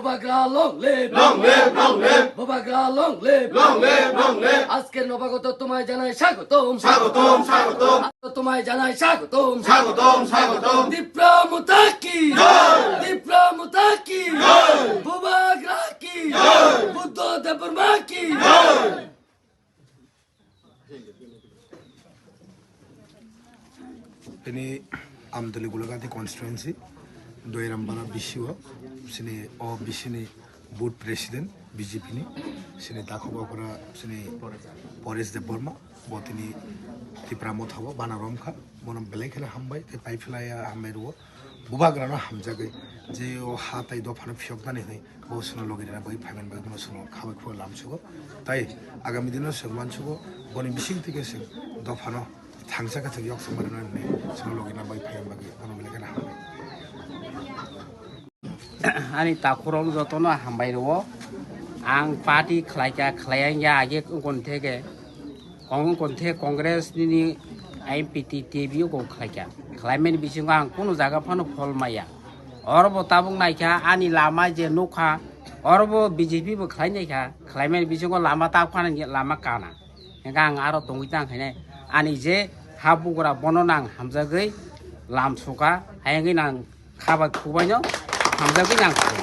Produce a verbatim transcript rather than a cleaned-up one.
Bubagra long live! Long live, long live! Bubagra long live! Long live, long live! আজকের নবাগত তোমায় জানাই স্বাগতম। স্বাগতম, স্বাগতম। তোমায় জানাই স্বাগতম। স্বাগতম, স্বাগতম। তিপ্রা মুতা কি? জয়! তিপ্রা মুতা কি? জয়! বুবাগ্রা কি? জয়! বুদ্ধ দেববর্মা কি? জয়! Ini Amtali Gulagati constituency, Doirambara B C O, sini o B C ni booth president B J P ni, sini takhuk okra sini Paresh Debbarma, bo tini Tipra Motha o bana romkha, bono belai kheno hambai, tei paiphlaiya hambai rwo, bubagrano hamjagwi, je o ha tai dophano phiyoknani hwnwi, bo chwngno logi rwna bagwi phaiman bagwi bono chwngno khabai khulai lamsugo. Tai agami dino chwng mansugo, boni bising tike chwng dophano thangsa khe chwng yok chwng manwi nani chwngno logi rwna bagwi phaiman bagwi bono belai kheno hambai. Ani takhurok jotono hambai rwo. Ang party khlaikha, khlaiya wngya age wngkon theke. Kong wngkon the Congress nini M P T T V o kok khlaikha. Khlaimani bisingo ang kunu jaga phano phol maya. Oro bo tabuk naikha ani lama je nukha, oro bo B J P bo khlai naikha. Khlaimani bisingo lama ta phano lama kana. Hingkhe ang aro tongwi tang khainai. Ani je ha bugra bono nang hamjagwi lam suka, hayangwi nang khabai khubaino hamjagwi nang khainai.